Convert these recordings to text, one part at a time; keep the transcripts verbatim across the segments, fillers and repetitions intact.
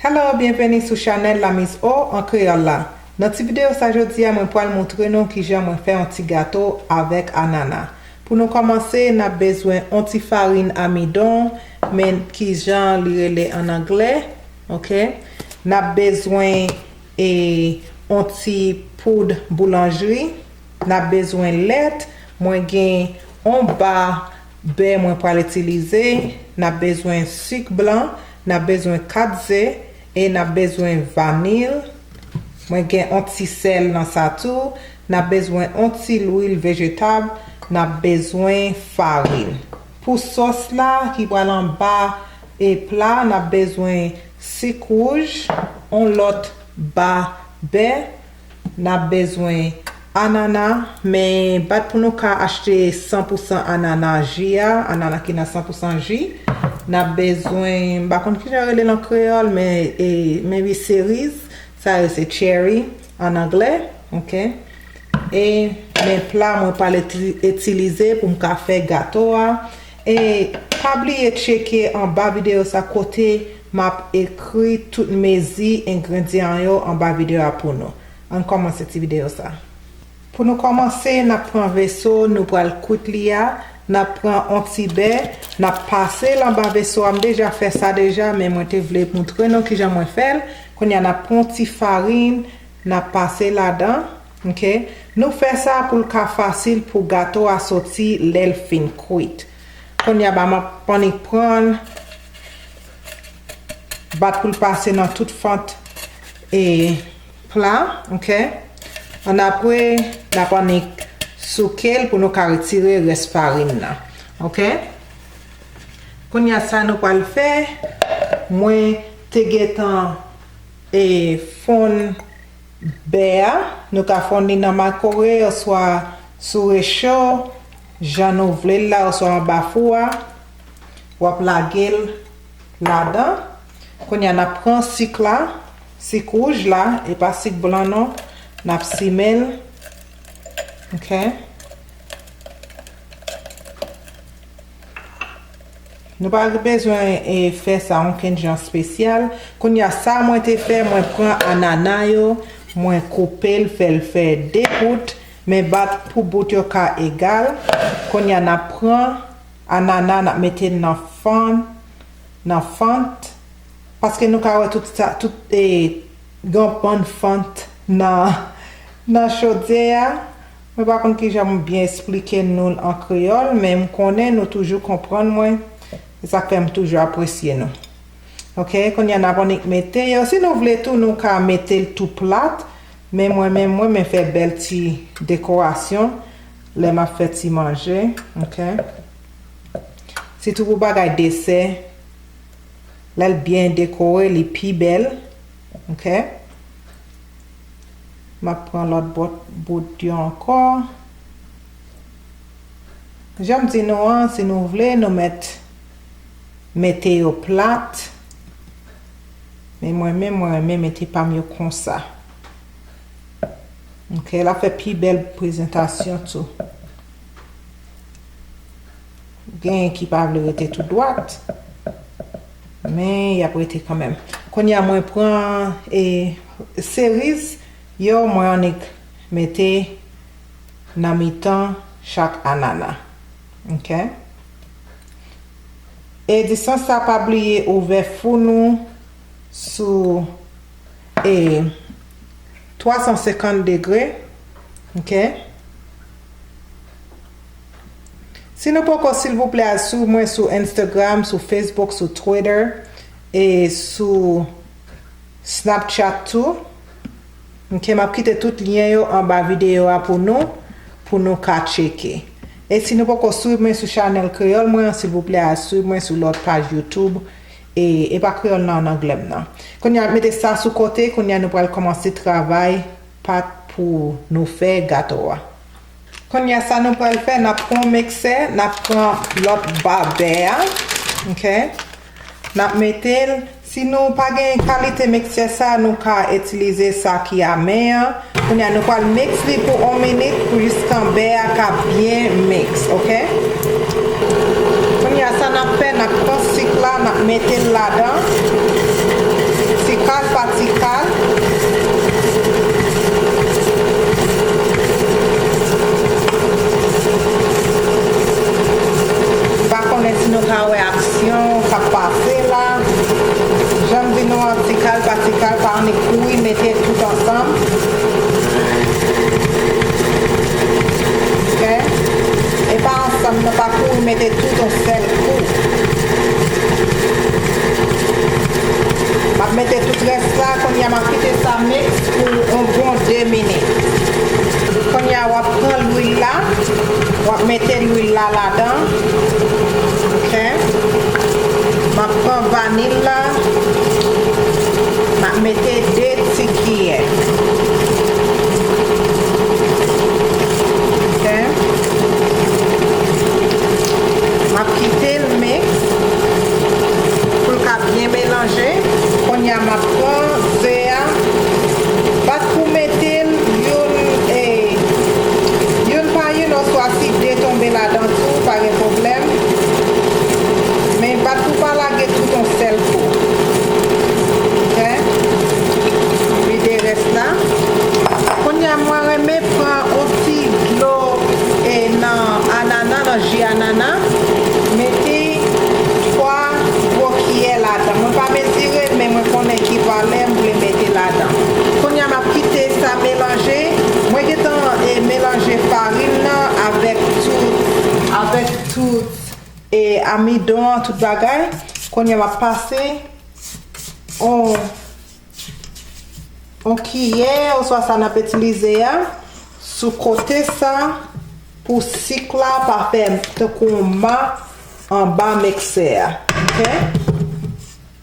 Alo, byenveni sou chanèl Lamiz O an kreyòl la. Nan ti videyo sa jodi a, mwen pral montre nou kijan mwen fè yon ti gato avèk anana. Pou nou kòmanse, n ap bezwen yon ti farin amidon, men kijan li rele an anglè, oke? N ap bezwen e yon ti poud boulanjri. N ap bezwen lèt. Mwen gen yon ba bè mwen pral itilize. N ap bezwen sik blan. N ap bezwen kat ze. E n ap bezwen vanil. Mwen gen yon ti sèl nan sa tou. N ap bezwen yon ti lwil vejetab. N ap bezwen farin. Pou sòs la ki pral anba e pla, n ap bezwen sik wouj, yon lòt ba bè, n ap bezwen anana, men bat pou nou ka achte san pou san anana ji a, anana ki nan san pou san ji. N ap bezwen, m pa konn kijan yo rele l an kreyòl, men, e, maybe seriz, sa yo se cherry an anglè, oke? E men pla mwen pral iti-, itilize pou m ka fè gato a. E pa bliye tcheke anba videyo sa kote m ap ekri tout mezi engredyan yo anba videyo a pou nou. Ann kòmanse ti videyo sa. Pou nou kòmanse, n ap pran veso nou pral kwit li a, n ap pran yon ti bè, n ap pase l anba veso a. M deja fè sa deja, men mwen te vle montre nou kijan mwen fè l. Kounye a, n ap pran yon ti farin, n ap pase ladan, oke? Nou fè sa pou l ka fasil pou gato a soti lè l fin kwit. Kounye a, ba m ap annik pran l, bat pou l pase nan tout fant e pla, oke? Annapre, n ap annik souke l pou nou ka retire rès farin nan, oke? Kounye a, sa nou pral fè, mwen te gentan e fonn bè a, nou ka fonn li nan maykowèv oswa sou recho, jan nou vle l la, oswa anba fou a. W ap lage l ladan. Kounye a, n ap pran sik la, sik wouj la, e pa sik blan non. N ap simen l. Oke. Nou pa bezwen e fè sa ankenn jan espesyal. Kounye a, sa mwen te fè, mwen pran anana yo, mwen koupe l, fè l fè de bout, men bat pou bout yo ka egal. Kounye a, n ap pran anana, n ap mete l nan fann, nan fant, paske nou ka wè tout sa, tout, e, gen yon bann fant nan, nan chodyè a. Mwen pa konn kijan m byen esplike nou l an kreyòl, men m konnen nou toujou konprann mwen. Se sa k fè m toujou apresye nou. Oke, kounye a n ap annik mete yo. Si nou vle tou, nou ka mete l tou plat. Men mwen menm, mwen, mwen fè bèl ti dekorasyon lè m ap fè ti manje. Oke. Sitou pou bagay desè, lè l byen dekore, li pi bèl. Oke. M ap pran lòt bòt bout yo ankò. Jan m di nou an, si nou vle, nou mèt mete yo plat. Men mwen menm, mwen renmen mete pa m yo konsa. Oke, l ap fè pi bèl prezantasyon tou. Genyen ki pa vle rete tou dwat, men y ap rete kanmenm. Kounye a, mwen pran, e, seriz yo, mwen annik mete nan mitan chak anana. Oke? E distans sa, pa bliye ouvè fou nou sou, e, twa san senkant degre. Oke? Si nou poko, silvouplè, al swiv mwen sou Instagram, sou Facebook, sou Twitter, e sou Snapchat tou. Oke, m ap kite tout lyen yo anba videyo a pou nou, pou nou ka tcheke. E si nou poko swiv mwen sou chanèl kreyòl mwen an, silvouplè, al swiv mwen sou lòt paj YouTube, e, e pa kreyòl nan, an anglè m nan. Kounye a, mete sa sou kote, kounye a, nou pral kòmanse travay pat pou nou fè gato a. Kounye a, sa nou pral fè, n ap pran yon miksè, n ap pran lòt ba bè a, oke? N ap mete l, si nou pa gen kalite miksè sa, nou ka itilize sa ki a men an. Kounye a, nou pral miks li pou yon minit, pou jiskan bè a ka byen miks, oke? Kounye a, sa n ap fè, n ap pran sik la, n ap mete l ladan. Sik Kal pa ti kal. M pa konnen si nou ka wè aksyon k ap pase la. Jan m di nou an, ti kal pa ti kal, pa annik kouri mete tout ansanm. Ok? E pa ansanm, nou pa kouri mete tout yon sèl kou. M ap mete tout rès la, kounye a m ap kite sa miks pou yon bon de minit. Kounye a w ap pran lwil la, w ap mete lwil la ladan. Ok. M ap pran vanil la, m ap mete de ti kiyè. Ok. M ap kite l miks pou l ka byen melanje. Kounye a, m ap pran ze a. Bat pou mete l youn, e, youn pa youn, oswa si de tonbe ladan tou, pa gen pwoblèm. Men bat pou pa lage tout yon sèl kou. Ok? Vide rès la. Kounye a, mwen renmen pran yon ti dlo, e, nan anana, nan ji anana. Mete twa gwo kiyè ladan. Mwen pa mezire l, men mwen konnen ki valè m vle mete ladan. Kounye a, m ap kite sa melanje. Mwen gentan, e, melanje farin nan avèk tout, avèk tout, e, amidon an, tout bagay. Kounye a, m ap pase yon, yon kiyè, oswa sa n ap itilize a, sou kote sa, pou sik la pa fè tankou yon ma anba miksè a. Ok?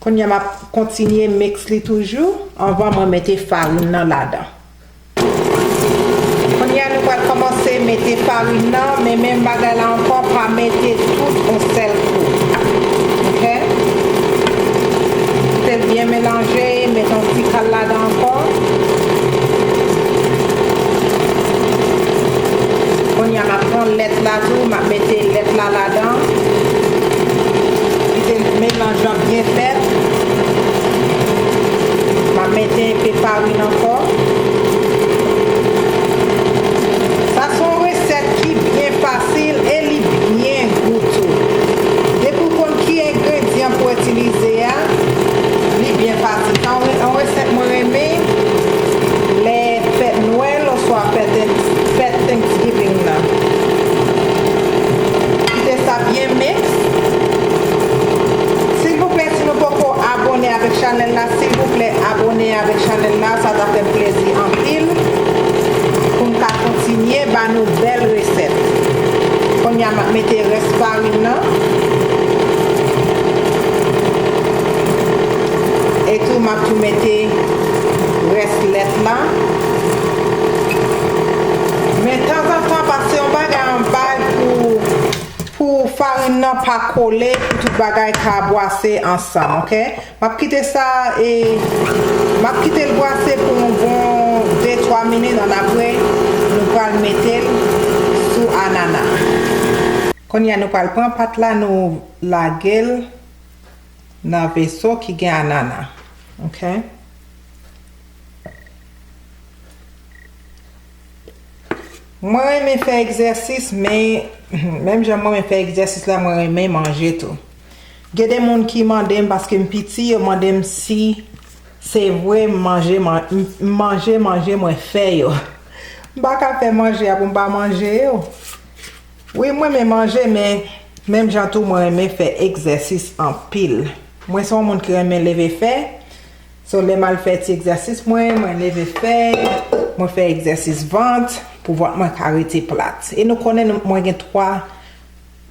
Kounye a, m ap kontinye miks li toujou anvan mwen mete farin nan ladan. Kounye a, nou pral kòmanse mete farin nan, men menm bagay la ankò, pa mete tout yon sèl kou. Ok? Kite l byen melanje, mete yon ti kal ladan ankò. Kounye a, m ap pran lèt la tou, m ap mete lèt la ladan. Kite melanj lan byen fèt. M ap mete enpe farin ankò. Sa se yon resèt ki byen fasil e li byen gou tou. Depi w konn ki engredyan pou w itilize a, li byen fasil. Sa yon, yon resèt mwen renmen lè fèt Nwèl oswa fèt Thanks-, fèt Thanksgiving nan. Kite sa byen miks. Silvouplè, si nou poko abone avèk chanèl la, silvouplè, abone avèk chanèl la, sa ta fè m plezi anpil pou m ka kontinye ba nou bèl resèt. Kounye a, m ap mete rès farin nan. E tou, m ap tou mete rès lèt la. Men tanzantan, pase yon bagay anba l pou, pou farin nan pa kole, pou tout bagay ka bwase ansanm, ok? M ap kite sa, e, m ap kite l bwase pou yon bon de twa minit, annapre, nou pral mete l sou anana. Kounye a, nou pral pran pat la, nou lage l nan veso ki gen anana. Ok? Mwen renmen fè egzèsis, men menm jan mwen renmen fè egzèsis la, mwen renmen manje tou. Gen de moun ki mande m, paske m piti, yo mande m si se vre m manje, man-, m manje manje mwen fè yo. M pa ka fè manje a pou m pa manje yo. Wi, mwen renmen manje, men menm jan tou, mwen renmen fè egzèsis anpil. Mwen se yon moun ki renmen leve fè. So, lè m al fè ti egzèsis mwen, mwen leve fè, mwen fè egzèsis vant, pou vant mwen ka rete plat. E nou konnen nou, mwen gen twa,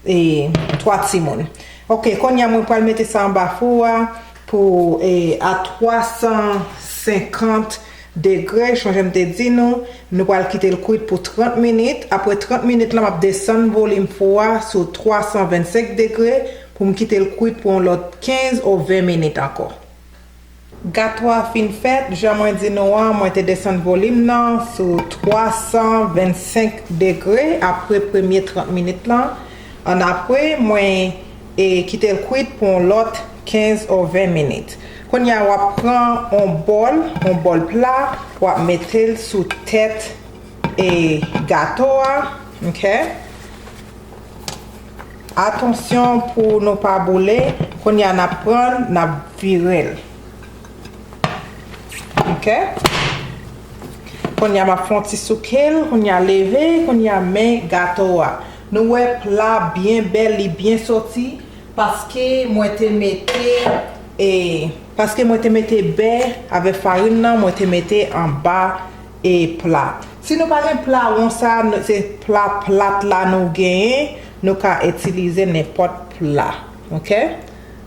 e, twa timoun. Ok, kounye a mwen pral mete sa anba fou a pou, e, a twa san senkant degre, chonje m te di nou, nou pral kite l kwit pou trant minit. Apre trant minit la, m ap desann volim fou a sou twa san vennsenk degre pou m kite l kwit pou yon lòt kenz ou ven minit ankò. Gato a fin fèt, jan mwen di nou an, mwen te desann volim nan sou twa san vennsenk degre apre premye trant minit lan. Annapre, mwen, e, kite l kwit pou yon lòt kenz ou ven minit. Kounye a w ap pran yon bòl, yon bòl pla, w ap mete l sou tèt e gato a, ok? Atansyon pou nou pa boule. Kounye a n ap pran, n ap vire l. Ok? Kounye a m ap fè yon ti souke l, kounye a leve, kounye a men gato a. Nou wè pla byen bèl, li byen soti, paske mwen te mete, e, paske mwen te mete bè avèk farin nan, mwen te mete anba e pla. Si nou pa gen pla won sa, nou- se pla plat la nou genyen, nou ka itilize nenpòt pla. Ok?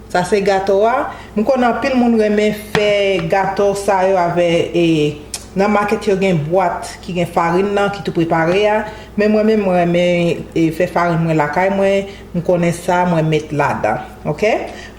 Sa se gato a. M konnen anpil moun renmen fè gato sa yo avè, e, nan makèt yo gen bwat ki gen farin nan ki tou prepare a. Men mwen menm, mwen renmen, e, fè farin mwen lakay mwen. M konnen sa, mwen met ladan. Ok?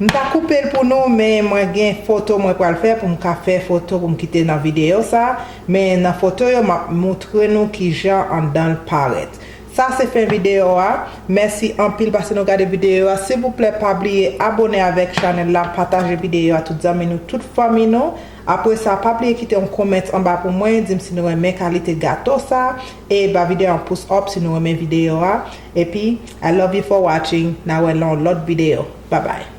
M ta koupe l pou nou, men mwen gen foto mwen pral fè pou m ka fè foto pou m kite nan videyo sa. Men nan foto yo, m ap moutre nou kijan anndan l parèt. Sa se fen videyo a. Mèsi anpil paske nou gade videyo a. Silvouplè, pa bliye abone avèk chanèl la, pataje videyo a tout zanmi nou, tout fanmi nou. Apre sa, pa bliye kite yon comment anba pou mwen, di m si nou renmen kalite gato sa, e ba videyo a yon pouce up si nou renmen videyo a. Epi, I love you for watching. N a wè nan yon lòt videyo. Bye bye.